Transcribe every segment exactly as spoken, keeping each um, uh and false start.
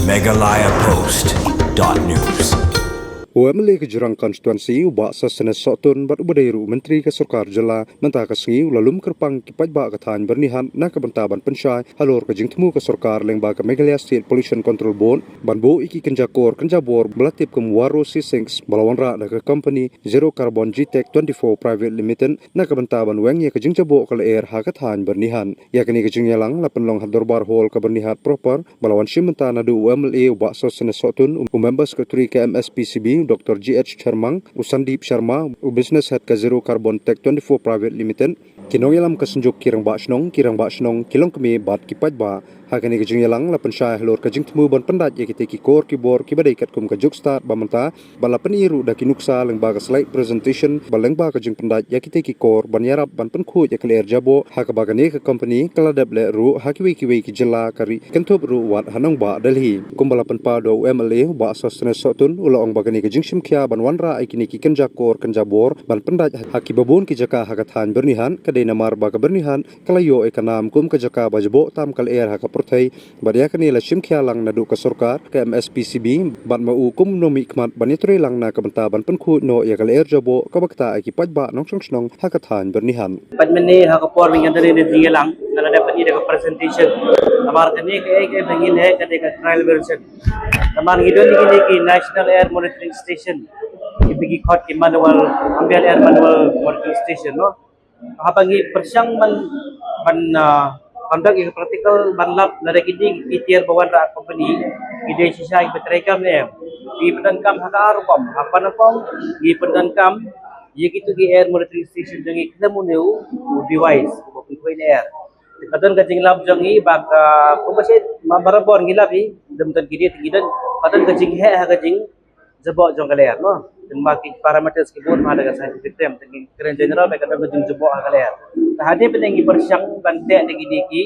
Meghalaya Post dot news. U M L A ka Jurong Constituency, u Bah Sosthenes Sohtun, bad uba dei ruh u Myntri ka Sorkar Jylla, mynta ka sngi u la lum kyrpang ki paidbah ka thaiñ Byrnihat na ka bynta ban pynshai halor ka jingthmu ka sorkar lyngba ka Meghalaya State Pollution Control Board ban buh ïa ki kynja kor kynja bor ba la tip kum Varroa C six ba la wanrah da ka company Zero Carbon G Tech twenty-four Private Limited na ka bynta ban weng ïa ka jingjaboh ka lyer ha ka thaiñ Byrnihat. Ïa kane ka jingïalang la pynlong ha Dorbar Hall ka Byrnihat proper, ba la wan shim bynta naduh u M L A u Bah Sosthenes Sohtun, u Member Secretary ka M S P C B, u Doctor G H Sharma, u Sandeep Sharma, u Business Head ka Zero Carbon Tech twenty-four Private Limited, ki nongïalam ka Synjuk, ki Rangbah Shnong, ki Rangbah Shnong, ki longkmie bad ki paidbah. Ha kane ka jingïalang la pynshai halor ka jingthmu ban pyndait ïa kita ki kor ki bor kiba dei katkum ka juk stad ba mynta, ba la pyni ruh da ki nuksa lyngba ka slide presentation ba lyngba ka jingpyndait ïa kita ki kor ban ïarap ban pynkhuid ïa ka lyer jaboh, ha kaba kane ka company ka la dep leh ruh ha kiwei kiwei ki jylla, ka ri kynthup ruh wat ha nongbah Delhi. Kumba la pynpaw da u M L A u Bah Sosthenes Sohtun, u la ong ba kane ka jingshim khia ban wanrah ïa kine ki kynja kor kynja bor ban pyndait ha kiba bun ki jaka ha ka thaiñ Byrnihat ka dei namar ba ka Byrnihat ka la ïoh ïa ka nam kum ka jaka ba jaboh tam ka lyer ha ka pyrthei. Bad ïa kane la shim khia lang naduh ka sorkar, ka M S P C B, bad ma u kum u nongmihkhmat ban ïatrei lang na ka bynta ban pynkhuid noh ïa ka lyer jaboh kaba ktah ïa ki paidbah nongshong shnong ha ka thaiñ Byrnihat. Pat mynne ha ka por ba ngi ïa trei da jingïalang, nga la dep pyni da ka presentation. Namar kane kaei kaei ba ngi leh ka dei ka trial version. Namar ngi don ïa kine ki National Air Monitoring Station, kiba ki khot ki manual, ambient air manual monitoring station, no. Haba ngi pyrshang ban, ban, ah, conduct ïa ka practical ban lap lada kine ki tiar ba wanrah company ki dei shisha kiba treikam ne em. Ngi pyndonkam ha ka ar rukom, ha ka nyngkong ngi pyndonkam ïa kito ki air monitoring station jong ngi khlem une u device uba pynkhuid air. Ka don ka jinglap jong ngi ba ka, kumba shi ma barabor ngi lap hi, lym don ki dei ngi don, ka don ka jingheh ha ka jing jaboh jong ka lyer, no. Tang ma ki parameters ki bun ma da ka scientific term, tang ki kren general ba ka don ka jingjaboh ha ka lyer. Te hadien ba ngi pyrshang ban teh da kine ki,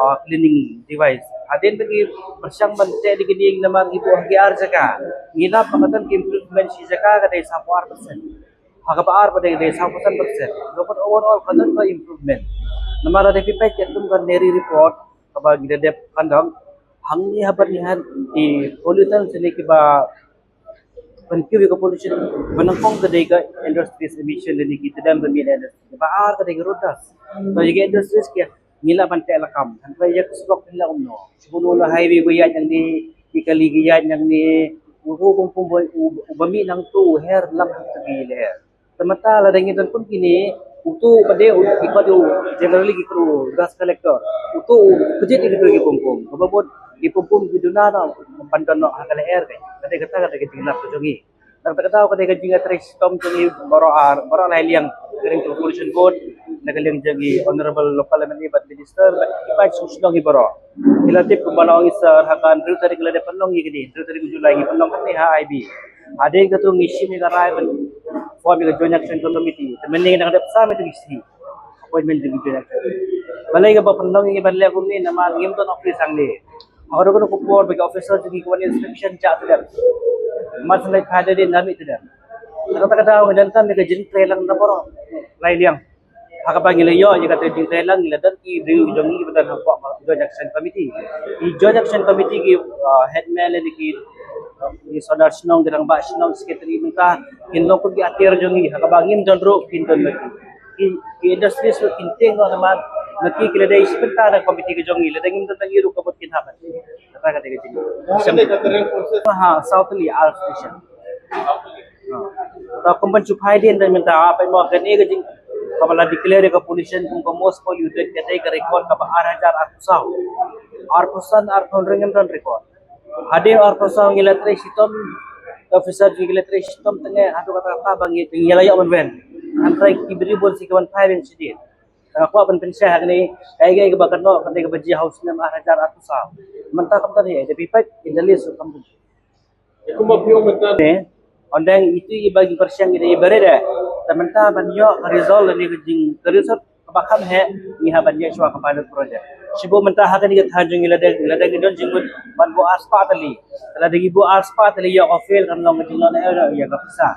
ah, cleaning device, hadien ba ngi pyrshang ban teh da kine namar ngi buh ha ki ar jaka, ngi lap ba ka don ki improvement shi jaka ka dei sawphew ar percent. Ha kaba ar pat ka dei sawphew san percent. Ka overall ka don ka improvement. Namar lada phi peit katkum ka NERI report kaba ngi la dep conduct, hangne ha Byrnihat ki pollutants ne kiba pynkiew ïa ka pollution, ba nyngkong ka dei ka industries emission lane ki tdem ba mih na industry. Kaba ar ka dei ka road dust. To ïa ki industries ki ngi lah ban teh lakam. Hynrei ïa ka surok ngi lah kumno. Shu kumno la highway ba ïaid nangne, ki kali ki ïaid nangne, u ruh pum pum ba, u, uba mih nangto u her lang hangto ki lyer. Te mynta lada ngi don pun kine, uto ba dei u, ki khot u, generally ki khot u dust collector. Uto u kjit ïa kito ki pum pum. Kaba bun ki pum pum ki duna na ban don noh ha ka lyer ka. Ka dei kata ka dei ka jinglap ka jong ngi. Tang kata ka dei ka jingïatrei shitom jong ngi baroh ar, baroh lai liang. Na ka liang jong ka Pollution Board, na ka liang jong i Honorable Local M L A bad Minister bad ki paid shnong hi baroh. Ngi la tip kumba la ong i Sir, ha ka hynriew tarik la dep pynlong ïa kine, hynriew tarik u July ngi pynlong kane ha I B. Hadien kato ngi shim ïa ka rai ban form ïa ka Joint Action Committee. Te mynne ngi dang dep sam ïa ka appointment jong ka Joint Action. Balei kaba pynlong ïa ka ban leh kumne, namar ngim don office hangne. Haba don ka por ba ki officer jong ngi ki wan inspection, jah tdem. Mar shu leit phai da dien, ym mih tdem. Kata kata ngi donkam ïa ka jingtrei lang na baroh lai liang. Ha kaba ngi la ïoh ïa kata ka jingtrei lang, ngi la don ki briew jong ngi kiba don hapoh ka Joint Action Committee. Ki Joint Action Committee ki, ah, headman lane ki, ah, ki sordar shnong, ki rangbah shnong, secretary mynta, kin long kum ki atiar jong ngi, ha kaba ngim don ruh kin don lagi. Ki, ki industries ruh kin tieng noh namar na ki, ki la dei shi bynta na committee ka jong ngi, lada ngim don tang ngi ruh ka mut kin hap. Kata ka dei ka jingïatrei. Ha, South Lee, Al Station. Ha. Ta kum ban shu phai dien da mynta, ha, pynmih kane ka jing, kaba la declare ka pollution kum ka most polluted, ka dei ka record kaba ar hajar arphew saw. Arphew san, arphew hynriew ngim don record. Hadien arphew saw ngi la trei shitom, ka officer jong ngi la trei shitom tang eh, haduh kata kata ba ngi, ngi la ïoh ban wan. Hynrei ki briew bun shi ki wan phai ban shadien. Nga kwah ban pynshai hangne, kaei kaei kaba kynnoh, kane kaba jia ha u snem ar hajar arphew saw. Mynta kumta hi, da phi peit in the list of company. Kumba phi ong mynta. Ne, ong dang itu iba ngi pyrshang ïa iba red eh. Te mynta ban ïoh ka result lane ka jing, ka result kaba kham heh, ngi hap ban ïa shuwa ka pilot project. Shibun mynta ha kane ka thaiñ jong ngi lada, lada ngi don jingmut ban buh arspah tylli. Lada ngi buh arspah tylli ïoh ka fail kan long ka jinglong eh ïa ka pisa.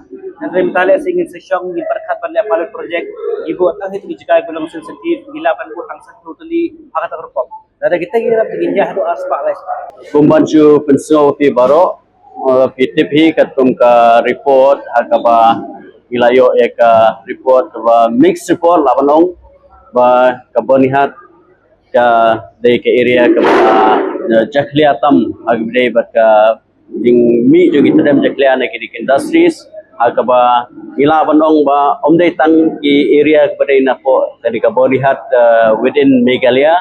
Hynrei mynta leh shisien ngin sa shong, ngin pyrkhat ban leh pilot project, ngi buh tang hi tu ki jaka kiba long sensitive, ngi lah ban buh tang san tylli ha kata ka rukom. Lada kita ki rap, ngin ïa haduh ar spah lai spah. Kumba shu pynsngew phi baroh, eh, phi tip hi katkum ka report ha kaba ngi la ïoh ïa ka report kaba mixed report lah ban ong, ba ka Byrnihat ka dei ka area kaba, eh, jakhlia tam ha kaba dei bad ka jingmih jong ki tdem jakhlia na ki industries, ha kaba ngi lah ban ong ba ym dei tang ki area kaba dei na pdeng ka Byrnihat, eh, within Meghalaya.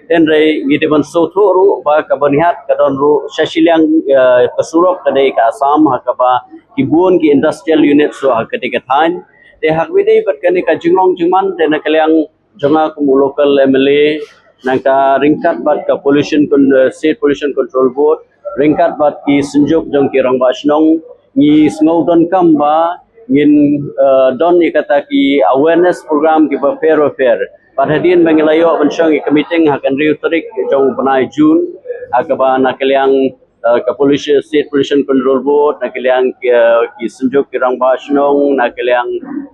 Hynrei ngi dei ban sngewthuh ruh ba ka Byrnihat ka don ruh sha shiliang, eh, ka surok ka dei ka Assam, ha kaba ki bun ki industrial units ruh ha kata ka thaiñ. Te ha kaba dei bad kane ka jinglong jingman, te na ka liang jong nga kum u local M L A, nangta ryngkat bad ka pollution con-, eh, State Pollution Control Board, ryngkat bad ki synjuk jong ki rangbah shnong, ngi sngew donkam ba ngin, eh, don ïa kata ki awareness program kiba pher ba pher. Bad hadien ba ngi la ïoh ban shong ïa ka meeting ha ka hynriew tarik jong u bnai June, ha kaba na ka liang, eh, ka Pollution, State Pollution Control Board, na ka liang ki, eh, ki synjuk ki rangbah shnong, na ka liang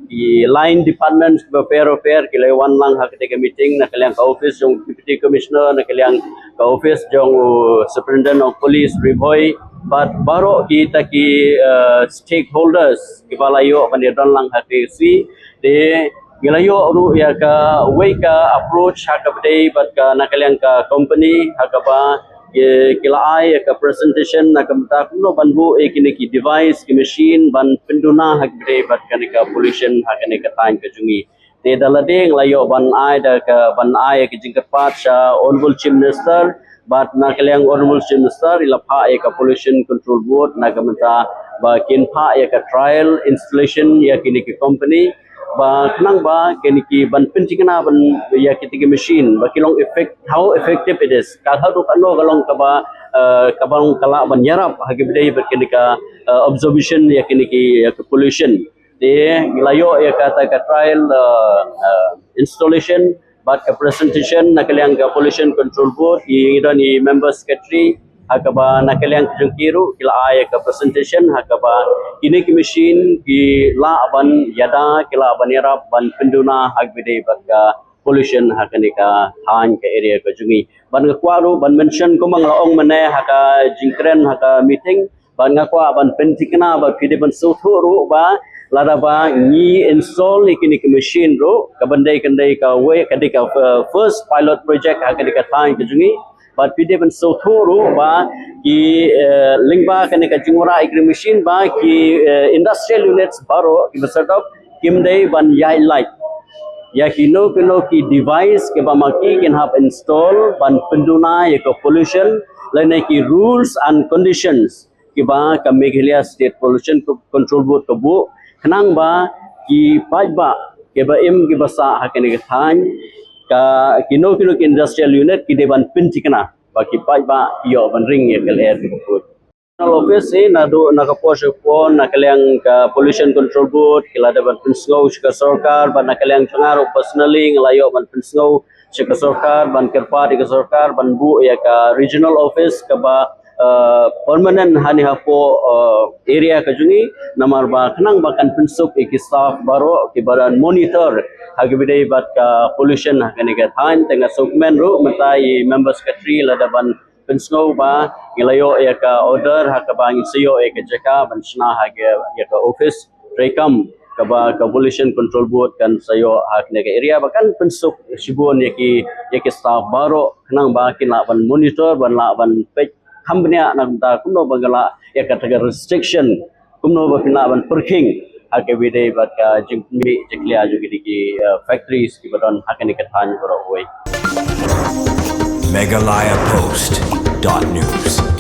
ki line departments ba pher ba pher, ki la wan lang ha kata ka meeting, na ka liang ka office jong Deputy Commissioner, na ka liang ka office jong, uh, Superintendent of Police Ri Bhoi, bad baroh kita ki, eh, stakeholders kiba la ïoh ban ïa don lang ha kata ka sngi. Te ngi la ïoh ruh ïa kawei ka approach ha kaba dei bad ka na ka liang ka company, ha kaba ki, ki la ai ïa ka presentation na ka bynta kumno ban buh ïa kine ki device, ki machine ban pynduna ha kaba dei bad kane ka pollution ha kane ka thaiñ ka jong ngi. Te da lade ngi la ïoh ban ai da ka, ban ai ïa ka jingkyrpad sha Honorable Chief Minister, bad na ka liang Honorable Chief Minister i la phah ïa ka Pollution Control Board na ka bynta ba kin phah ïa ka trial installation ïa kine ki company, ba khnang ba kine ki ban pynthikna ban ïa kine ki machine ba ki long effect, how effective it is. Ka haduh katno ka long kaba, eh, kaba long ka lah ban ïarap ha kaba dei bad kine ka, eh, absorption ïa kine ki, ïa ka pollution. Te ngi la ïoh ïa kata ka trial, eh, eh, installation bad ka presentation na ka liang ka Pollution Control Board, i ngi don i member secretary, ha kaba na ka liang ka jong ki ruh ki la ai ïa ka presentation ha kaba kine ki machine ki lah ban ïada, ki lah ban ïarap ban pynduna ha kaba dei bad ka pollution ha kane ka thaiñ, ka area ka jong ngi. Bad nga kwah ruh ban mention kumba nga la ong mynne ha ka jingkren ha ka meeting, bad nga kwah ban pynthikna ba phi dei ban sngewthuh ruh ba lada ba ngi install ïa kine ki machine ruh, ka ban dei, kan dei kawei, ka dei ka, uh, first pilot project ha kane ka thaiñ ka jong ngi. Bad phi dei ban sngewthuh ruh ba ki, eh, lyngba kane ka jingwanrah ïa kine ki machine ba ki, eh, industrial units baroh kiba sdang kim dei ban ïaid lait ïa kino kino ki device kiba ma ki kin hap install ban pynduna ïa ka pollution, lane ki rules and conditions kiba ka Meghalaya State Pollution Co-, Control Board ka buh, khnang ba ki paidbah kiba im kiba sah ha kane ka thaiñ, ka kino kino ki industrial unit ki dei ban pynthikna ba ki paidbah ïoh ban ring ïa ka lyer kaba kut. Office, eh, naduh na ka por sha ka por, na ka liang ka Pollution Control Board ki la dep ban pynsngew sha ka sorkar, bad na ka liang jong nga ruh personally nga la ïoh ban pynsngew sha ka sorkar, ban kyrpad ïa ka sorkar ban buh ïa ka regional office kaba, eh, permanent hangne hapoh, eh, area ka jong ngi, namar ba khnang ba kan pynsuk ïa ki staff baroh kiba don monitor ha kaba dei bad ka pollution ha kane ka thaiñ. Te nga sngewkmen ruh mynta i member secretary la dep ban pynsngew ba ngi la ïoh ïa ka order ha kaba ngin sa ïoh ïa ka jaka ban shna ha ka, ïa ka office treikam kaba ka Pollution Control Board kan sa ïoh ha kane ka area, ba kan pynsuk shibun ïa ki, ïa ki staff baroh khnang ba kin lah ban monitor, ban lah ban peit kham bniah na ka bynta kumno ba ka lah ïa kata ka restriction, kumno ba phin lah ban pyrkhing ha kaba dei bad ka jingmih jingkhlia jong ki, ki, eh, factories kiba don ha kane ka thaiñ baroh kawei. Meghalaya Post dot news.